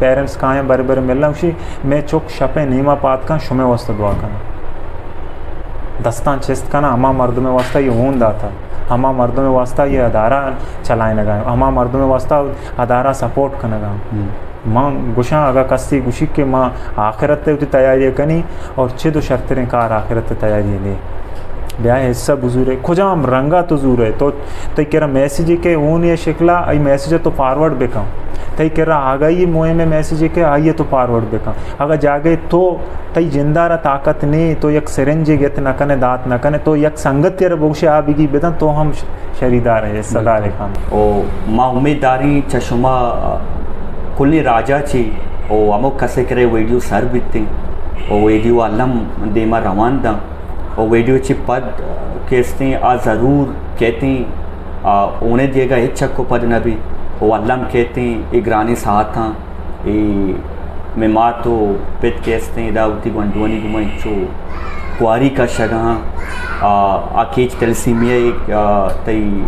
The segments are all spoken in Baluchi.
پیرنٹس کایاں برے برے ملاں، گوشی، مئے چک شپ ءِ نیما پاد کن، شمئے واسطہ دعا کناں۔ دستاں چست کناں، ہما مردم ءِ واسطہ یہ ہون داتا، ہما مردم ءِ واسطہ یہ ادارہ چلائینگا، ہما مردم ءِ واسطہ ادارہ سپورٹ کنگا۔ ہم۔ من گوشاں، اگاں کسی گوشی کہ ما آخرت ءِ وتی تیاری کنی اور چد و شرتریں کار آخرت ءِ تیاری نے۔ بیا حصہ بزورے، کجام رنگا تو زورے، تو تئی کرا میسج کہ اونی شکلا، ای میسج تو فارورڈ بکن۔ تئی کرا آگاہی مہم میسج کہ آئی تو فارورڈ بکن۔ اگاں جاگے تو تئی جندارا طاقت نے، تو یک سرنجے گت نہ کنے، دات نہ کنے، تو یک سنگت کرا بگوشے آ بگی بدن، تو ہم ش-، شریدار ہے، حصہ دار ہے خان۔ او ما امید داریں چہ شما کلیں راجا چی او ہمو کسے کرے ویڈیو سر بیتیں او ویڈیو الم دیما روان داں۔ او ویڈیو چی پد کیستیں آ ضرور کیتیں، آ اونے دیگا ہچ چک و پد نہ بی۔ او الم کیتیں اے گرانیں ساعتاں اے مئے مات و پت کہ استیں، ادا وتی گونڈوانی گوما انچو کواری کشگا ہاں۔ آ، آ کیچ تھیلیسیمیا ءِ، آ، تئی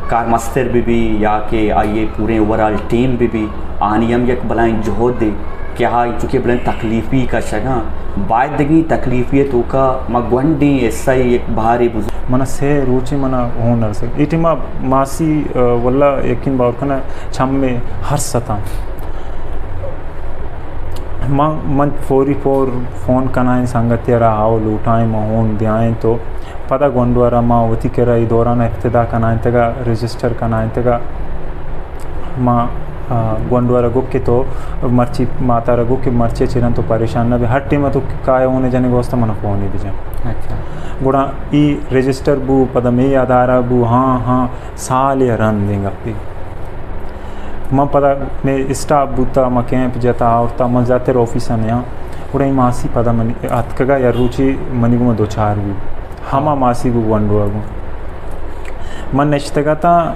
کارمستر بہ بی یا کہ آئی ءِ پوریں اوورآل ٹیم بہ بی، آنی ہم یک بلائیں جہدے کہ آ انچو کہ بلائیں تکلیفی کشگا ہاں۔ باید دگی تکلیفی ءِ توکا ما گونڈیں حصہ ءِ یک بہرے بزور۔ منا سے روچے منا ہون نرسگ۔ اے ٹیما ماسی، آ، واللہ یقین باور کنا چم ءِ ہر ستاں۔ من، من فوری فور فون کنائیں سنگتی را آؤ لوٹائیں، من ہون دیائیں تو پدا گونڈو را ما وتی کرا ای دوران ابتدا کنائینتگا، رجسٹر کنائینتگا۔ ما، آ، گونڈو را گو کہ تو مرچی ماتا را گو کہ مرچی چیران تو پریشان نہ بے، ہر ٹیم تو کائے ہونے جنے گوستا من فون ہی بجن۔ اچھا۔ گڑا ای رجسٹر بو، پدا می ادارہ بو، ہاں، ہاں، سال یا رند گپی۔ من پدا می اسٹاپ بوتا، ما کیمپ جتا آورتا، من زیاتر آفیسا نیاں۔ گڑا ای ماسی پدا منی اتکگا یا روچی منی گوما دوچار بو۔ ہما ماسی گو گونڈو گو۔ من نشتگا تا،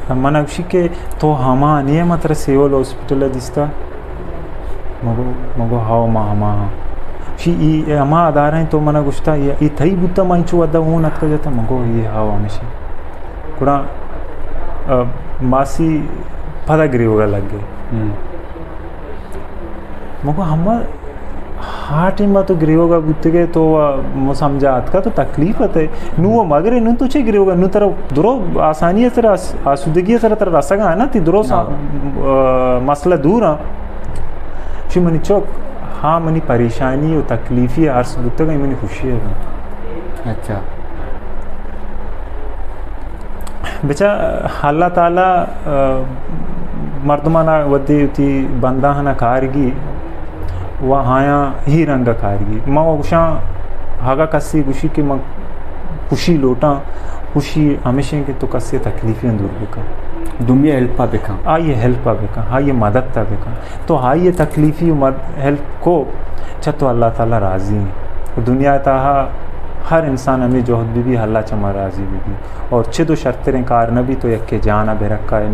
من گوشی کہ تو ہما نیے، ما ترا سیول ہاسپٹل دیستا۔ مگو، مگو ہاو ما ہما ہاں۔ شی ای، ای ہما ادارہ ہیں تو منا گوشتا، ای، ای تئی بوتا، ما انچو ودا اون اتکا جتا، مگو ای ہاو ہمشی۔ گڑا، آ، ماسی پدا گریوگا لگ گئے۔ ہم۔ مگو ہما ہا ٹیم تو گریوگا بوتگے تو، آ، مو سمجھا اتکا تو تکلیف ات۔ نو وہ مگرے نو تو چے گریوگا، نو ترا درو آسانی ترا آس-، آسودگی ترا، ترا رسگا ہے نا، تی درو سا-، ہاں۔ آ، مسئلہ دور ہاں۔ شی منی چوک، ہاں منی پریشانی و تکلیفی عرض بوتگا، منی خوشی ہے۔ اچھا۔ بچا اللہ تعالی، آ، مردمانا ودی وتی بنداہانا کارگی و آیاں ہی رنگا کارگی۔ ما و گوشاں، اگا کسی گوشی کہ من خوشی لوٹاں، خوشی ہمیشیں کہ تو کسی تکلیفی دور بکن۔ دومی ہیلپا بکن۔ آئی ہیلپا بکن، آئی مدد تا بکن۔ تو آئی تکلیفی و مد-، ہیلپ کو، چہ تو اللہ تعالی راضی ہیں۔ دنیا تہا ہر انسان ہمیں جہد بی بی، اللہ چہ ما راضی بی بی۔ اور چد و شرتریں کار نہ بی تو یکے جانا بے رکھا ہے، نہ